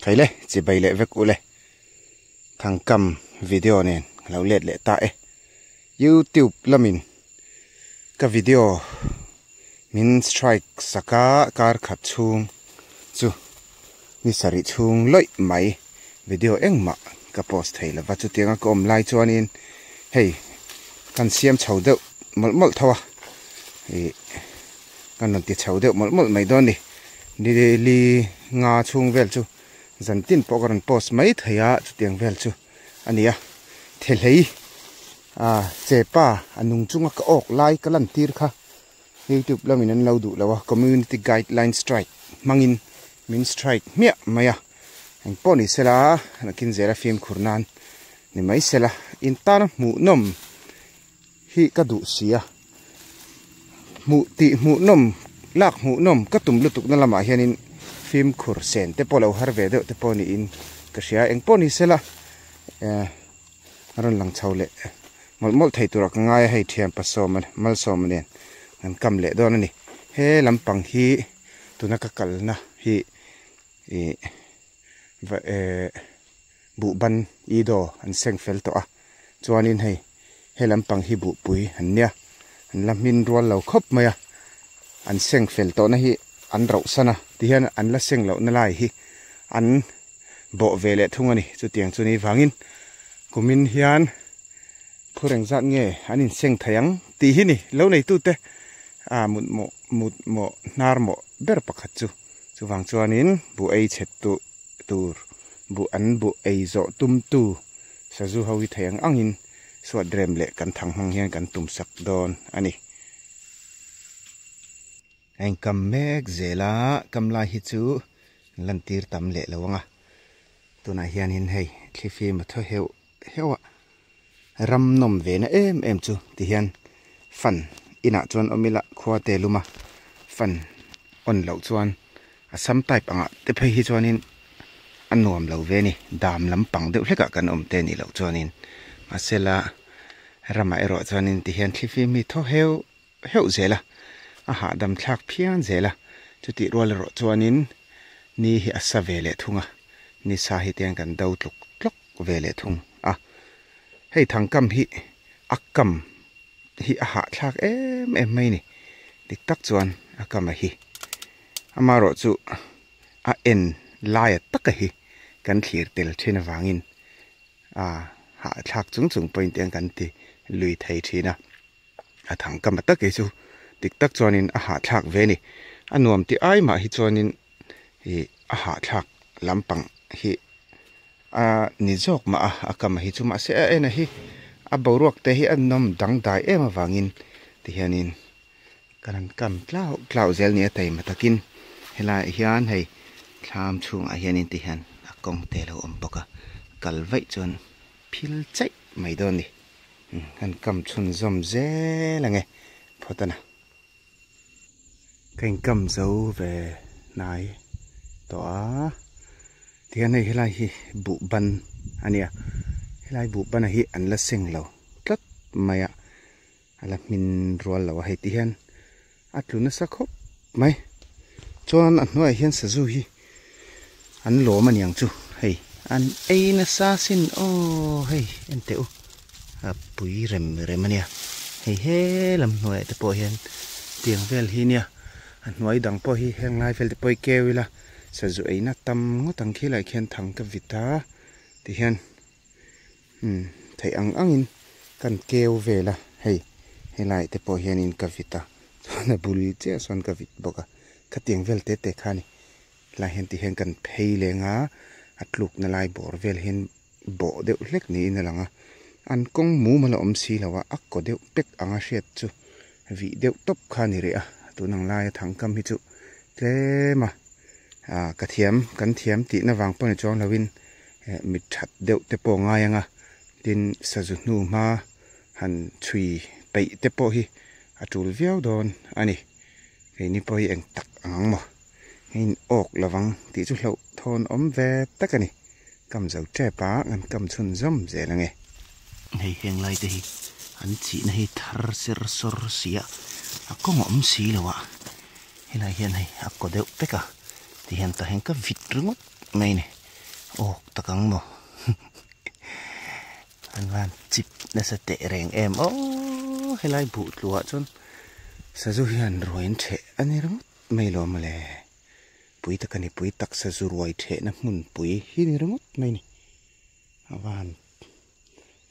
Khaile chibai leh vek ule thangkam video nen ka lo let leh ta e. Youtube lamin ka video min strike sak a kar khat chhung chu ni sarih chhung lawih mai video engmah ka post thei lova chutianga ka awm lai chuanin hei kan siam chho deuh mawlh mawlh tho a ih kan rawn ti chho deuh mawlh mawlh mai dawn a ni ni li nga chhung vel chu zan tin pawh ka rawn post mai thei a chutiang vel chu a ni a thehlei ah chepa a nung chunga ka awk lai ka lan tir kha youtube lamin an lo duh lo a community guideline strike hmangin min strike hmiah mai a engpawh ni sela nakin zela fimkhur nan ni mai sela in tana hmuhnawm hi ka duh si a hmuh tih hmuhnawm lak hmuhnawm ka tum lutuk na lamah hianin fimkhur sen te pawh lo har ve deuh te pawh niin ka hria engpawh ni sela eh a rawn lang chho leh mawlh mawlh thei turah ka ngai a hei thian pasawm malsawma nen an kam leh dawn a ni he lampang hi tuna ka kalna hi ih va eh buhban idaw an seng fel tawh a chuanin hei he lampang hi buhpui an nia an la hmin rual lo khawp mai a an seng fel tawhna hi an rauh san a tihian an la seng lohna lai hi an bawh ve leh thung a ni chutiang chu ni vangin kumin hian phur engzat nge an inseng thei ang tih hi ni lo neitute a mut mawh mut mawh hnar mawh ber pakhat chu chuvang chuanin buh ei chhe tu tur buh an buh ei zawh tum tu sazu ho hi thei ang angin suat rem leh kan thang hmang hian kan tum sak dawn a ni. A inkam mek zel a, kam lai hi chu lantir tam leh lo ang a, tunah hianin hei thlifim a thaw heuh heuh a, ram nawm ve na em em chu ti hian fan inah chuan awm ila khua te lum a, fan on loh chuan a sam type angah te phei hi chuanin a nuam lo ve a ni, dam lampang deuh hlekah kan awm te nih loh chuanin mahsela ramah erawh chuanin ti hian thlifim hi thaw heuh heuh zel a, a hahdam thlak phian zel a, chutih rual erawh chuanin ni hi a sa ve leh thung a, ni sa hi tiang kan do tluk tluk ve leh thung a, hei thangkam hi a kam hi a hahthlak em em mai a ni, dik tak chuan a kam a hi amaherawh chu a en laia taka hi kan thlir tel thin avangin a hahthlak chung chung pawhin tiang kan ti lui thei thin a. A thang ka ma tak hi chu dik tak chuanin a hahthlak ve a ni. A nuam tih ai mah hi chuanin ih a hahthlak lampang hi a ni zawk mah a, a kam hi chu mahse a en a hi a boruak te hi a nawm dangdai em avangin tihianin kan han kam tlau tlau zel nia taima takin helaiah hian hei thlam chhungah hianin tihian a kawng te a lo awm bawk a kal vaih chuan phil chaih mai dawn a ni. Kan kam chhunzawm zel ange phawt a na. Ka inkam zo ve hnai tawh a tihian hei helai hi buh ban a nia helai buh ban ah hi an la seng lo tlat mai a a la hmin rual lo a hei tihian a tlu nasa khawp mai chuan a hnuaiah hian sazu hi an lawm a niang chu hei an ei nasa sin aw hei en teh u a pui rem rem a nia hei he lam hnuaiah te pawh hian tiang vel hi nia a hnuai dang pawh hi heng lai vel te pawh hi keu ila sazu eina tam ngawt ang khi lai khian thang ka vit a tihian Umm theih ang angin kan keu vel a hei helai te pawh hianin ka vit a chuan a bul chiah sawn ka vit bawk a khatiang vel te te kha a ni helai hian ti hian kan phei leng a a tlukna lai bawr vel hian bawh deuh hlek niin a lang a an kawng mumal a awm si lo a a kaw deuh pek anga hriat chu vih deuh tawp kha a ni rih a tun ang laia thangkam hi chu tlem a ah ka thiam kan thiam tihna vang pawh ni chuang loin eh mit that deuh te pawh a ngai ang a tin sazu hnu hma han chhui peih te pawh hi a tul viau dawn a ni keini pawh hi eng tak ang ang maw hei in awk lovang tih chu hlauh thawn awm ve tak a ni kam zo tep a kan kam chhun zawm zel ang e. Hei heng lai te hi an chihna hi thar ser sawr si a a kawng a awm si lo a helai hian hei a kaw deuh vek a tihian tah hian ka vit ringawt mai a ni. Awk tak ang maw? An van chip nasa teh reng em aw helai buh tluah chuan sazu hian ruai an theh a ni ringawt mai lo mawle. Pui tak a ni pui tak sazu ruai thehna hmun pui hi ni ringawt mai ni. A van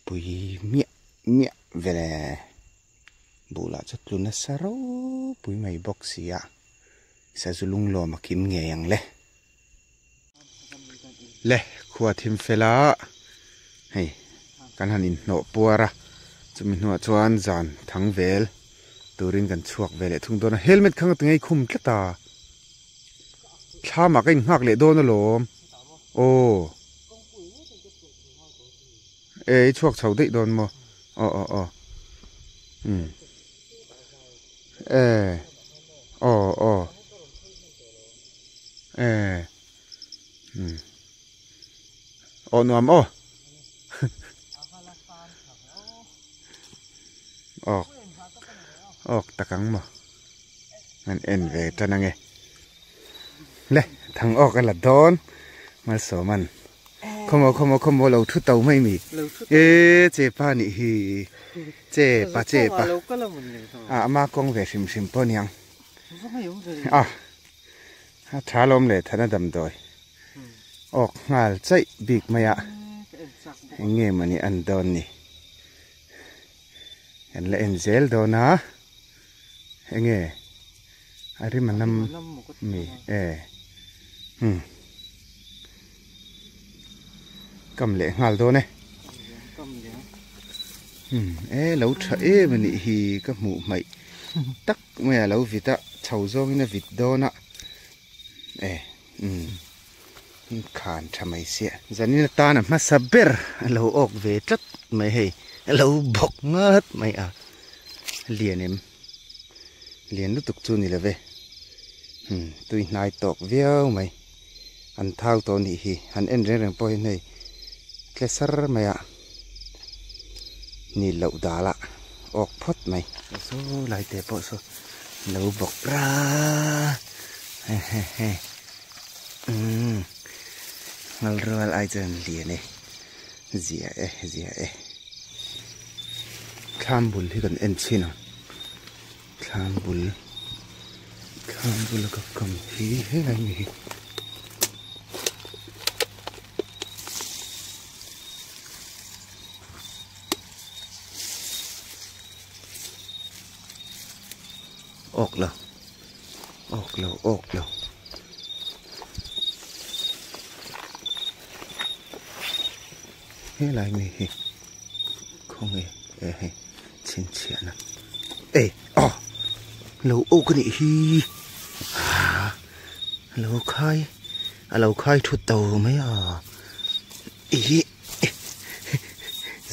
pui miah miah vele. Buh lah chu tlu nasa ropui mai bawk si a sazu lunglawm a kim ngei ang le. Le khua thim fel a hei kan han inhnawh puar a chumi hnuah chuan zan thang vel turin kan chhuak ve leh thung dawn a helmet kha nga ti ngei khum tlat a thlamah ka innghak leh dawn alawm aw e i chhuak chho daih dawn maw aw aw aw umm e aw aw. Eh um aw nuam aw awk awk tak ang maw an en ve tan ange le thang awk a la dawn malsawman khawmaw khawmaw khawmaw lo thu to mai mi e che pa nih hi che pa che pa a ama kawng ve hrim hrim pawh niang a A tha lawm leh thana damdawi awk nghal chaih bik mai a, eng nge mawni an dawn ni? Kan la en zel dawn a, eng nge a rim a nam mi e hmm kam leh nghal dawn e hmm e lo tha em a nih hi ka hmuh hmaih tak. Mai a lo vit a, chho zawngin a vit dawn a, e umm khan tha mai sia. Zanin atan a hmasa ber a lo awk ve tlat mai hei, a lo bawk ngat mai a, lian em, lian lutuk chu ni love, umm tui hnai tawk viau mai, an thau tawh anih hi, han en reng reng pawh hian hei tle sar mai a. Ni loh dal ah awk phawt mai. Saw lai te pawh saw lo bawk ra he he he umm ngal rual ai chuan lian e zia e zia e thlam bul hi kan en chhin ang thlam bul thlam bula ka kam hi helai mi hi. Awk lo awk lo awk lo helai mi hi khawnge e hei chhinchhiahna e aw lo awk a nih hi lo khai a lo khai thut to mai a. Ih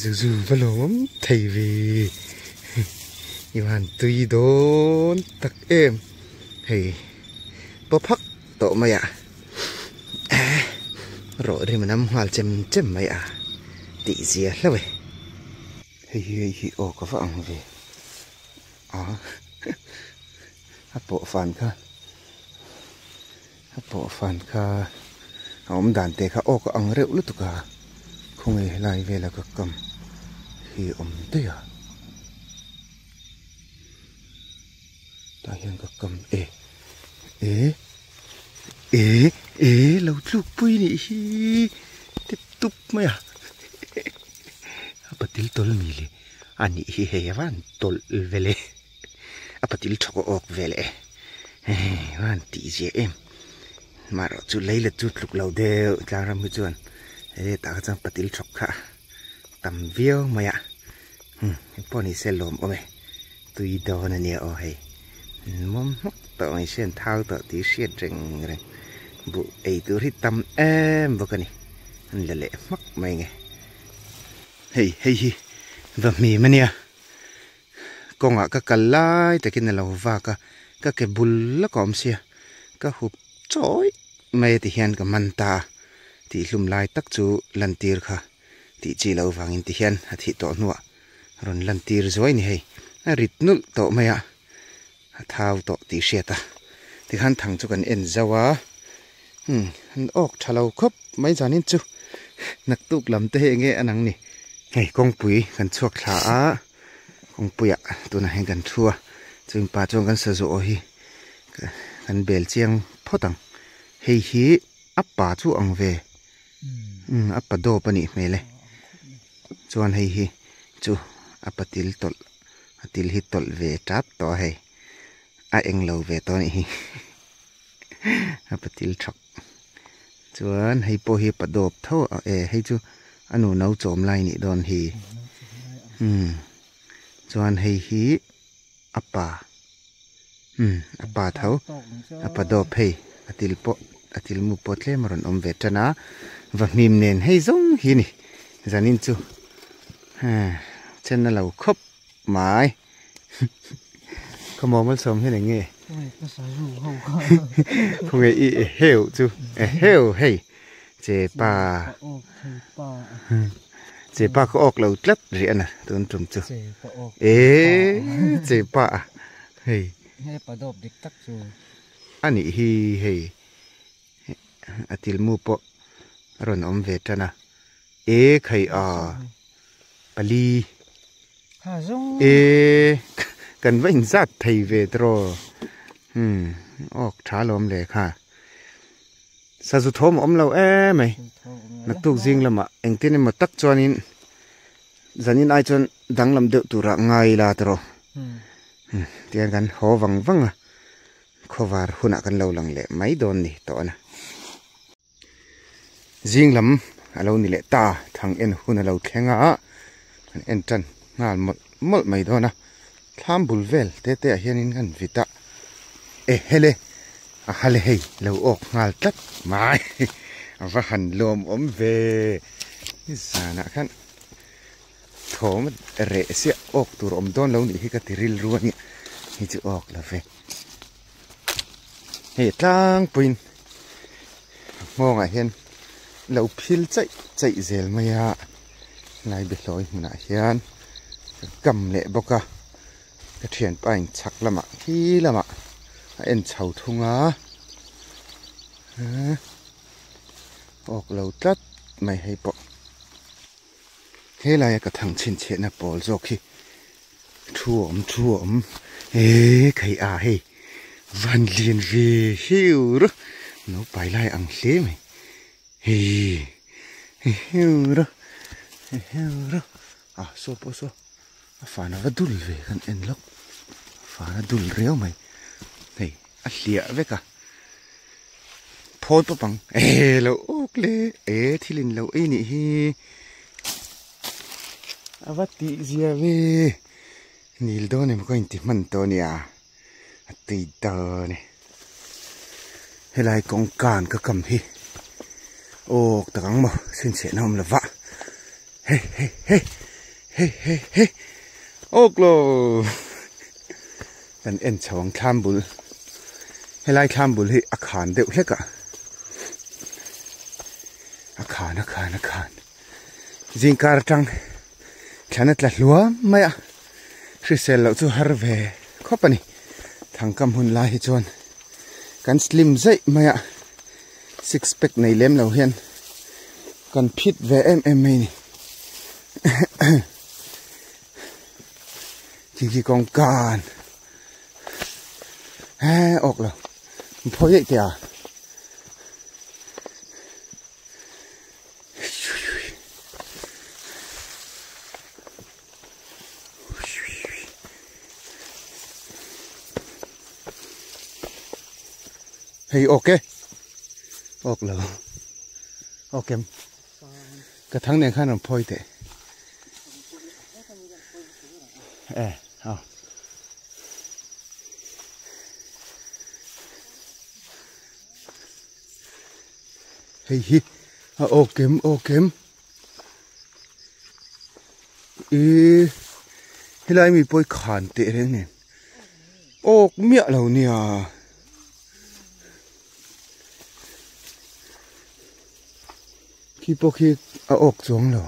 zu zu va lawm thei ve i van tui dawn tak em hei paw phak tawh mai a rawh rim a nam nghal chem chem mai a tih zia hlauh e hei hi hei hi aw ka va ang ve a a pawh fan kha. A pawh fan kha a awm dan te kha awk a ang reuh lutuk a, khawnge helai vela ka kam hi awm daih a, tah hian ka kam e e e e lo tluk pui nih hi tep tup mai a a patil tawl mi le a nih hi hei a van tawlh vele. A patil thawk a awk ve leh e hei van tih zia em marawh chu lei let chu tluk lo deuh tlang ram hi chuan he tah kha chuan patil thawk kha tam viau mai a hmm pawh ni se lawm awm e tui dawn a nia aw hei mawm hmawk tawh mai se an thau tawh tih hriat reng reng buh ei tur hi tam em bawk a ni an la leh hmak mai nge hei hei hi va hmim a nia. Kawngah ka kal lai takin a lo vak a, ka ke bul lawk a awm sia, ka hup chawi mai a ti hian ka man ta a, tihhlum lai tak chu lantir kha tih chi loh vangin ti hian a thih tawh hnuah rawn lantir zuai ni hei, a rit nulh tawh mai a, a thau tawh tih hriat a, tikhan thang chu kan en zauh a, umm. An awk tha lo khawp mai zanin chu naktuk lam te hi enge an ang ni. Hei kawngpui kan chhuak thla a, kawngpuiah tunah hian kan thu a, chumi pa chuan kan sazu aw hi kan bel chiang phawt ang. Hei hi a pa chu ang ve, umm a pa dawp a nih hmel e. Chuan hei hi chu a patil tawlh a til hi tawlh ve tap tawh a hei a englo ve tawh a nih hi. A patil thak chuan hei pawh hi pa dawp tho a e hei chu a nu no chawm lai nih dawn hi umm chuan hei hi a pa umm a pa tho a pa dawp hei a til pawh a til mu pawh tlem a rawn awm ve tan a vahmim nen hei zawng hi a ni zanin chu chen a lo khawp mai. Khawmaw malsawm hian eng nge? Khawnge i eheu chu eheu hei che pa che pa ka awk lo tlat rih a na tun tum chu e che pa a hei a nih hi hei a tilmu pawh a rawn awm ve tan a e khai a pali e kan va inzat thei ve tawh umm awk tha lawm le kha sazu thawm a awm lo em mai naktuk zing lamah engtin emaw tak chuanin zanin ai chuan danglam deuh turah ngai ila tawh tihian kan haw vang vang a. Khawvar hunah kan lo lang leh mai dawn ni tawh a. Zing lam a lo ni leh ta, thang en hun a lo thleng a, kan en tan nghal mawlh mawlh mai dawn a. Thlam bul vel te te ah hianin kan vit a, e hele a hale hei lo awk nghal tlat mai a va han lawmawm ve nizanah khan thawm reh siah awk tur awm dawn lo nih hi ka ti rilru a nia hei chu awk lo ve. Hei tlangpuiin a nghawngah hian lo phil chaih chaih zel mai a lai behlawi hmunah hian ka kam leh bawk a ka thianpa in chhak lamah khi lamah a en chho thung a awk lo tlat mai hei pawh. He laia ka thang chhinchhiahna pawl zawk hi thu a awm thu a awm eee khai a hei van lian ve hiu ru no pai lai ang hle mai hei hiu ru hiu ru ah saw pawh saw a fana va dul ve kan en lawk a fana dul riau mai hei a hliah vek a. Phawi pawp ang eh lo awk le eh thil in lo ei nih hi a va tih zia ve nil dawn em ka inti hman tawh ania a tui dawn e helai kawngkan ka kam hi awk tak ang maw chhinchhiahna awm lova hei hei hei hei hei hei awk lo. Kan en chho ang thlam bul helai thlam bul hi a khan deuh hlek a a khan a khan a khan zingkar atang thlan a tla hluam mai a hrisel loh chu har ve khawp a ni thangkam hun lai hi chuan kan slim zaih mai a six pack nei lem lo hian kan phit ve em em mai a ni. Khi khi kawng kan he awk lo phawi daih teh a hei awk e awk lo awk em ka thang nen khan rawn phawi teh. E aw hei hi a aw kem aw kem ih helai mi pawh hi khan teh reng nen awk miah lo nia. Khi pawh khi a awk chuang lo.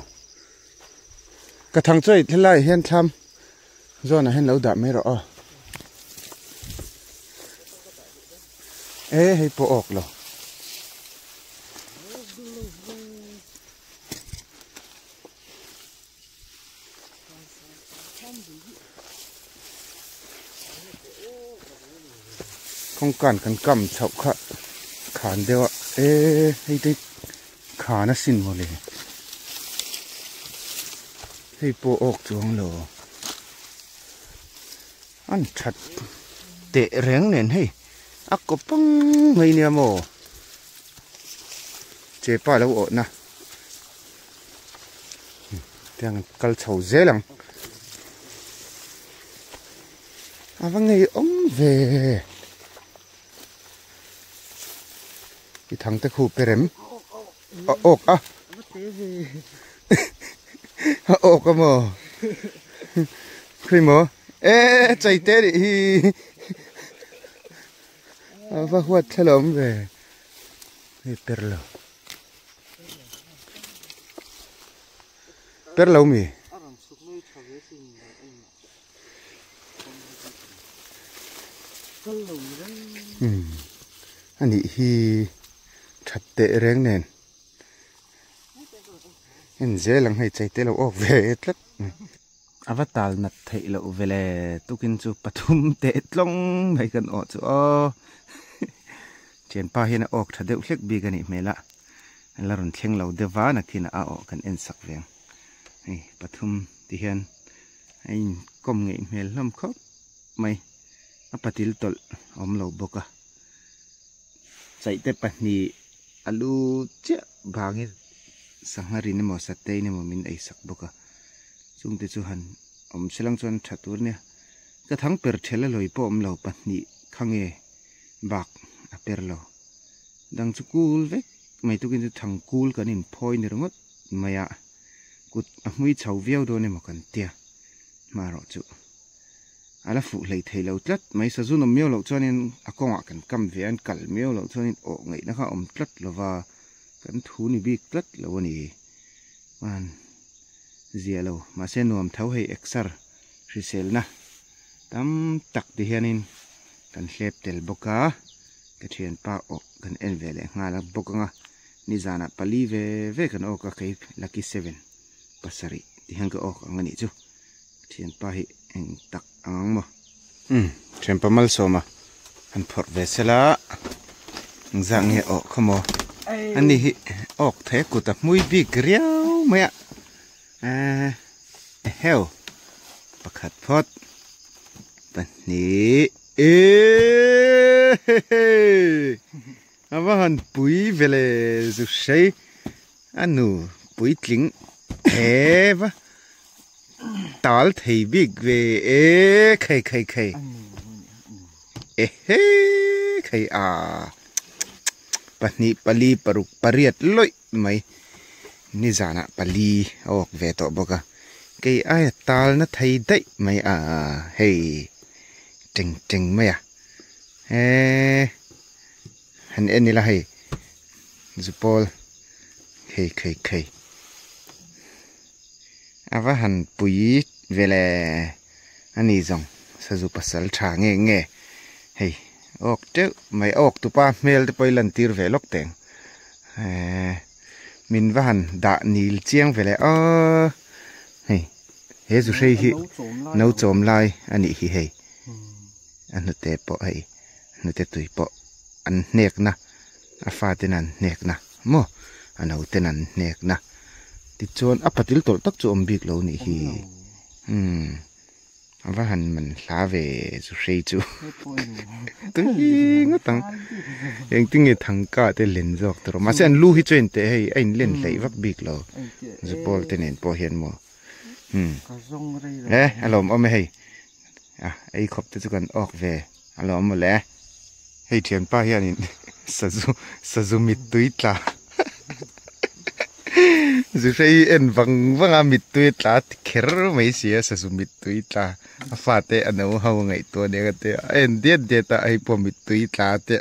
Ka thang chawi helai ah hian thlam zawnah hian lo dah mai rawh aw. E hei pawh awk lo. Kawngkan kan kam chhoh kha khan deuh a e hei te khan a sin mawle hei pawh awk chuang lo an that teh reng nen hei a kaw pang mai nia maw chepa lo awh na. Tiang kal chho zel ang. A va ngei awm ve. I thang te khu pe rem. A awk a. A awk a maw. Khui maw. E chai te nih hi. A va huat thla lo awm ve. Hei per lo. Per lo mi? Umm a nih hi that teh reng nen en zel ang hei chei te lo awk ve tlat a va tal nat theih loh vele tukin chu pathum teh tlawng mai kan awh chu aw thianpa hian a awk tha deuh hlek bik a nih hmel a. An la rawn thleng lo deuh va nakhin a awh kan en sak ve ang. Hei pathum ti hian a inkawm ngeih hmel hlawm khawp mai. A patil tawlh a awm lo bawk a. Chaihte pahnih a lu chiah vangin sangha rin emaw satein emaw min ei sak bawk a. Chungte chu han awm se lang chuan tha tur nia. Ka thang per thel a lawi pawh awm lo pahnih kha nge bak a per lo. Dang chu kul vek mai tukin chu thang kul kan in phawi ni ringawt mai a, kut a hmui chho viau dawn emaw kan tia hmarawh chu a la fuh hlei thei lo tlat mai. Sazun awm miau loh chuanin a kawngah kan kam ve a, an kal miau loh chuanin awh ngaihna kha a awm tlat lo va, kan thu ni bik tlat lo a ni. Man zia lo mahse nuam tho hei exer hriselna tam tak ti hianin kan hlep tel bawk a. Ka thianpa aw kan en ve leh nghal a bawk anga nizanah pali ve ve kan awk a kei lucky seven pasarih ti hian ka awk ang a nih chu ka thianpa hi eng tak ang ang maw. Umm thianpa malsawma han phawrh ve sela engzah nge awh kha maw ani hi awk thei a kut a hmui bik riau mai a ehh eheu pakhat phawt pahnih. Eeeehehe a va han pui ve le zu hrei a nu puitling he va tal thei bik ve e khei khei khei ehe khei a pahnih pali paruk pariat lawih mai nizanah pali a awk ve tawh bawk a kei aia talna thei daih mai a hei teng teng mai a eee han en ila hei zupawl khei khei khei a va han pui ve le a ni zawng sazu pasal tha nge nge hei awk teuh mai awk tupa hmel te pawh i lan tir ve lawk teng eee min va han dah nil chiang ve le aw hei. He zu hrei hi no chawm lai a nih hi hei a hnute pawh hei hnute tui pawh an hnek na a fate in an hnek na maw a no ten an hnek na tichuan a patil tawlh tak chu a awm bik lo a nih hi umm a va han man hla ve zu hrei chu tui ngawt ang engtin nge thangka te len zawk tur mahse an lu hi chu a inteh hei a inlen hleih vak bik lo zu pawl te nen pawh hian maw. Hmm. Eh, a lawm awm e hei. A, ei khawp te chu kan awk ve. A lawm mawle. Hei thianpa hianin sazu sazu mittui tla. Zu hrei en vang vang a mittui tla ti kher mai si a sazu mittui tla. A fate a no ho ngaihtuah nia ka ti a. A en diat diat a hei pawh mittui tla te.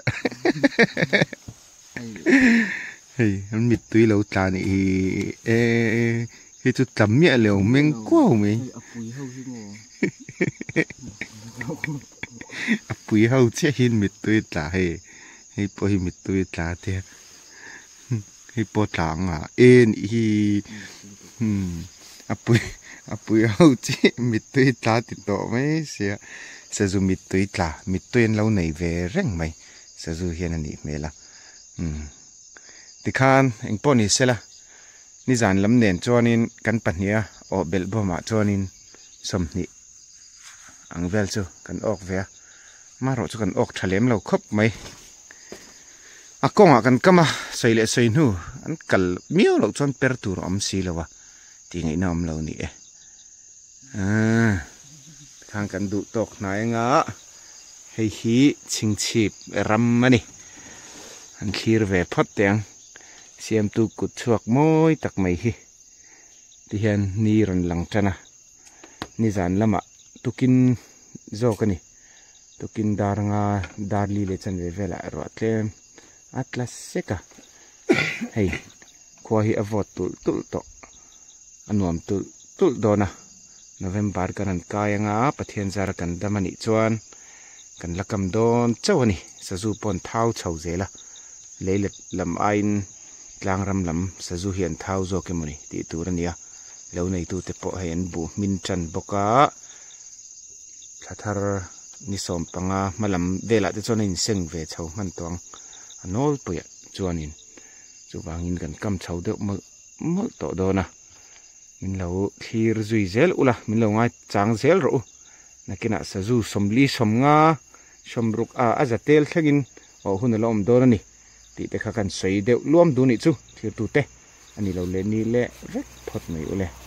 Hei an mittui lo tla nih hi e hei chu tla miah leh awm meng kuau mai a pui ho chiah hi mittui tla hei hei pawh hi mittui tla te. Hei pawh tla ang a e nih hi umm a pui a pui ho chiah mittui tla ti tawh mai sia sazu mittui tla mittui an lo nei ve reng mai sazu hian a nih hmel a umm tikhan engpawh ni sela nizan lam nen chuanin kan pahnih a awh belh bawmah chuanin sawmhnih ang vel chu kan awk ve a amaherawh chu kan awk tha lem lo khawp mai. A kawngah kan kam a, sawi leh sawi hnu an kal miau loh chuan per tur a awm si lo a, tih ngaihna awm lo ni e. Aaa tikhan kan duh tawk hnai anga hei hi chhingchhip ram a ni. An thlir ve phawt teh ang, siamtu kut chhuak mawi tak mai hi tihian ni rawn lang tan a, nizan lamah tukin zawk a ni. Tukin dar anga dar li leh chanve velah erawh a tlem a tla sek a hei khua hi a vawt tulh tulh tawh a nuam tulh tulh dawn a November kan han kai anga Pathian zara kan dam a nih chuan kan la kam dawn chauh a ni sazu pawh an thau chho zel a leilet lam aiin tlang ram lam sazu hi an thau zawk emawni tih tur a ni a lo neitute pawh hei an buh hmin tan bawk a. Thla thar ni 15 hma lam velah te chuan a inseng ve chho hman tawh ang a nawlpuiah chuanin chuvangin kan kam chho deuh mawlh mawlh tawh dawn a min lo thlir zui zel ula min lo ngai chang zel rawh u nakinah sazu sawmli sawmnga sawmruk a a za tel thlengin awh hun a la awm dawn a ni tih te kha kan sawi deuh luam duh nih chu thirtute a ni lo leh ni leh vek phawt mai ule.